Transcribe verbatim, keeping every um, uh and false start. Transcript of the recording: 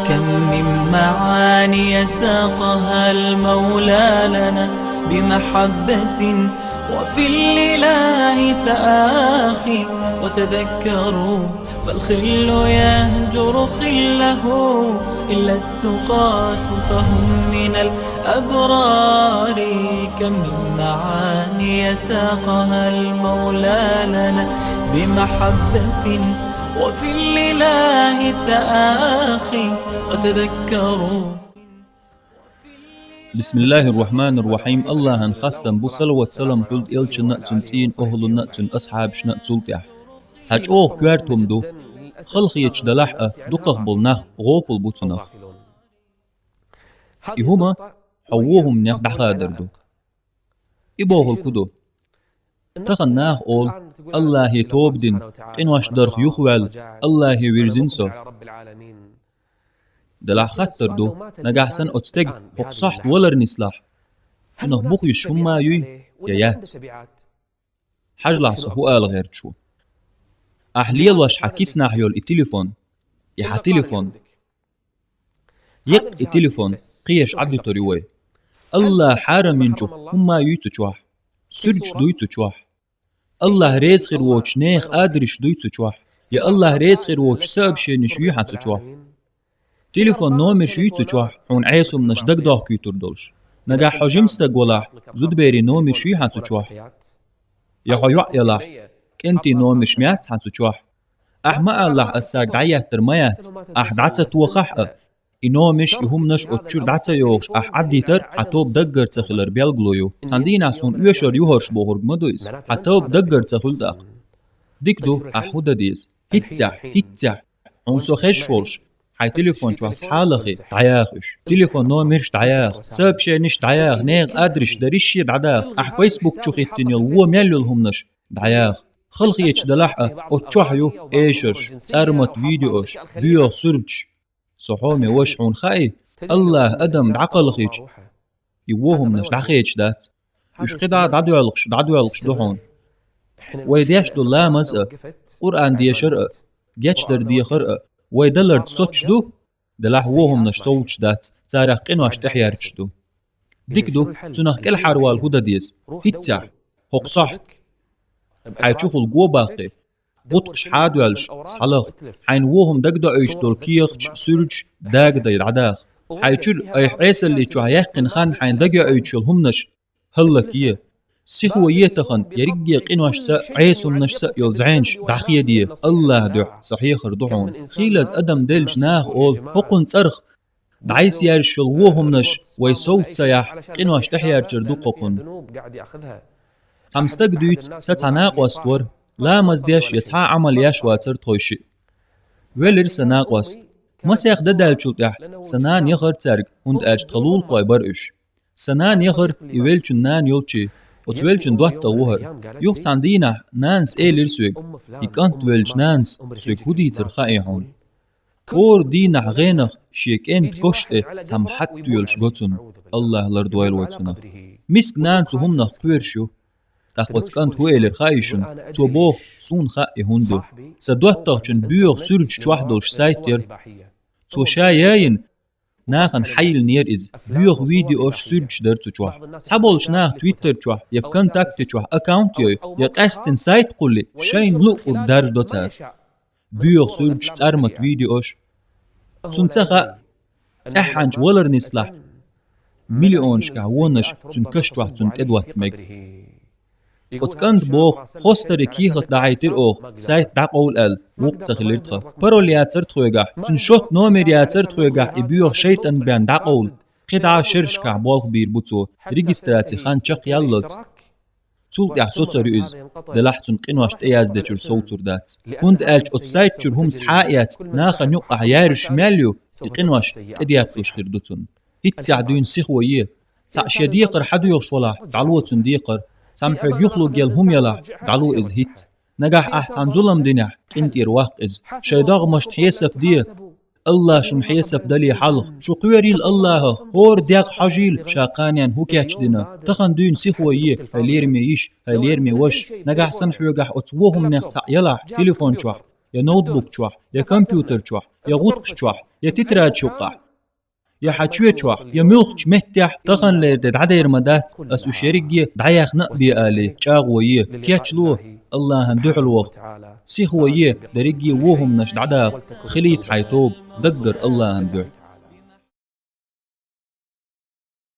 كم من معاني ساقها المولى لنا بمحبة، وفي الإله تآخي. وتذكروا فالخل يهجر خله إلا التقاة فهم من الأبرار. كم من معاني ساقها المولى لنا بمحبة، وفي الإله تآخي. وتذكروا. بسم الله الرحمن الرحيم. Аллахӏан хастам бу, салават-салам хилда элчанна а, цун цӏийна охӏлунна а, цун асхьабашна а цул тӏехь. Цхьа чӏогӏа коьрта хӏума ду. Халахеташ далахь а, дукхах болу нах гӏопал бу цунах. И хӏума хьо вон хӏуманех дӏахадар ду. И бохург хӏун ду? Тахана наха олу: «Аллахӏе тоба дина, къинош дарх юхаваьлла, Аллахӏе вирзина со». Делахь хаттар ду, нагахь санна оцу стеган хӀокху сохьта валар нислахь, цунах бух юьсуш хӀумма юй я яц? Хьажалахь, со хӀун ала гӀерташ ву. Ахь лелош хьан киснахь йолу и телефон, и хьан телефон. Еккъа и телефон кхиэш Ӏадуьтур ю вай. Аллахь хьарам йинчух хӀумма юй цу чохь, суьрташ дуй цу чохь. Аллахь реза хир воцучу нехан адрес дуй цу чохь, я Аллахь реза хир воцучу сообщенеш юй хьан цу чохь. Телефон номерш юй цу чохь, хьуна Ӏеса хӀуманаш дагадохкуьйтур долуш. Нагахь хьо жима стаг валахь, зудаберийн номерш юй хьан цу чохь. Я хьо йоӀ ялахь, кӀентийн номерш ма яц хьан цу чохь. Ахь ма алалахь, ас цаьрга дӀаяьттар ма яц, ахь дӀа ца тохахь а, и номерш, и хӀуманаш оцу чуьра дӀа ца йохуш, ахь Ӏаддийтар хьан тоба даггара ца хилар белгало ю. Цхьана дийнахь суна оьшур ю хӀорш бохург ма ду иза, хьан тоба даггара ца хуьлу тӀаккха. Дика ду, ахь хӀун дан деза? ХӀинццехь, хӀинццехь, хьуна со хезаш волуш, хьайн телефон чохь схьа а лахе, дӀаяха уьш. Телефон номерш дӀаяха, сообщенеш дӀаяха, нехан адрес дариш шен дӀадаха, ахь Facebook чу хӀиттина йолу вон мел йолу хӀуманаш дӀаяха. Халахеташ далахь а, оцу чохь ю эшарш, цӀармат видеош, боьха суьрташ. Со хьоме ваша, хьуна хаьий, Аллахь адам дӀакхалхийча, и вон хӀуманаш дӀахедаш дац. Уьш кхидӀа дӀадоьлхуш, дӀадоьлхуш ду хьуна. Вай деш долу ламаз а, Къуръан дешар а, гечдар дехар а вай даларца соцуш ду, делахь вон хӀуманаш совцуш дац, царах къинош тӀехьаьрчаш ду. Дика ду, цунах кӀелхьарвала хӀун дан деза? ХӀинццехь, хӀокху сохьта. Хьайн чухула го баккхий, гӀутакхаш хьадоьллуш, схьалаха. Хьайна вон хӀума дагадоуьйтуш долу кехаташ, суьрташ, дагадай дӀадаха. Хьайн чуьра айхьа Ӏесаллин чохь яьккхина хан хьайна дагайоуьйтуш йолу хӀуманаш хӀаллакъе. Сихо е тахана ерриге къиношца а, Ӏеса хӀуманашца а йолу зӀенаш дӀахеде, Аллахь дуьхьа, со хьехар ду хьуна. Хийлаза адам деллачу наха олу: «ХӀокхуьнан цӀарах дӀасаяьржаш йолу вон хӀуманаш вай совца ца яхь, къинош тӀехьаьрчар ду хӀокхуьнан». Цхьамма стага дуьйцу: «Сан цхьа накъост вара, ламаз деш я цхьа а Ӏамал еш вацара тхойшиъ. Велира сан накъост. Масех де даьллачул тӀаьхьа сан нана яхара цаьрга, хӀунда аьлча тхан лулахой бара уьш. Сан нана яхара и веллачун нана йолчу, оцу веллачун доттагӀа ву хӀара. Юха цхьана дийнахь нанас элира соьга: „И кӀант веллачу нанас соьга хӀун дийцар хаьий хьуна? ХӀора дийнахь гӀенах шен кӀентан кош тӀе цхьамма хьатта тоьлуш го цунна, Аллахь лардойла вай цунах. Миска нана цу хӀуманах кхоьруш ю“. ТӀаккха оцу кӀанта хӀун элира хаьий шуна? Цо боху: „Суна хаьа и хӀун ду. Сан доттагӀчун боьха суьрташ чохь долуш сайт яра. Цо ша яйина, нахана хьайиллинера иза. Боьха видеош, суьрташ дара цу чохь. Цхьаболчу наха Twitter чохь я ВКонтакте чохь аккаунт йой, я къаьстина сайт кхуллий, шайна луъург даржадо цара. Боьха суьрташ, цӀармат видеош“. Цунна ца хаьа, цӀеххьана валар нислахь, миллионашкахь вонаш цуьнан каш чохь цунна тӀедотта мега. Оцу кӀанта боху: „Хостаре кехат дахьийтира оха, сайт дӀакъовла аьлла, вукху ца хилира тхан. Пароль яцара тхоьгахь, цуьнан шот номер яцара тхоьгахь, и боьха шайтӀан бен дӀакъовла. КхидӀа шерашкахь болх бийр бу цо, регистраци хан чекхъяллалц“. Цул тӀаьхьа соцур ю иза, делахь цунна къинош тӀеяздечуьра совцур дац. ХӀунда аьлча оцу сайта чуьра хӀума схьа а эцна, нахана юккъахь яьржаш мел ю и къинош, тӀедетталуш хир ду цунна. ХӀинццехь дуьйна сихо е. Цхьаъ шен декхар хьан доьхуш валахь, дӀало цунна декхар. Цхьамма хьоьга юхалург елла хӀума ялахь, дӀало иза хӀинцца. Нагахь ахь цхьанна зулам динехь, къинтӀера ваккха иза. Шайн догӀмашна хьесап де. Аллахь шуна хьесап дале хьалха, шу кхоьрийла Аллахьах, хӀора дегӀ хьожийла, ша кханенна хӀун кечдина. Тахана дуьйна сихо е, хьайн лераме йиш, хьайн лераме ваша. Нагахь санна хьоьгахь оцу вон хӀуманех цхьаъ ялахь телефон чохь, я ноутбук чохь, я компьютер чохь, я гӀутакхаш чохь, я тетрадаш юккъехь, я хьан чоь чохь, я муьлххачу меттехь, таханлера де дӀадер ма дац, ас уьш ерриге дӀаяьхна а бе алий, чӀагӀо е, кечло, Аллахьан дуьхьал ваха, сихо е, дерриге вон хӀуманаш дӀадаха, хилийта хьайн тоба, даггара Аллахьан дуьхьа.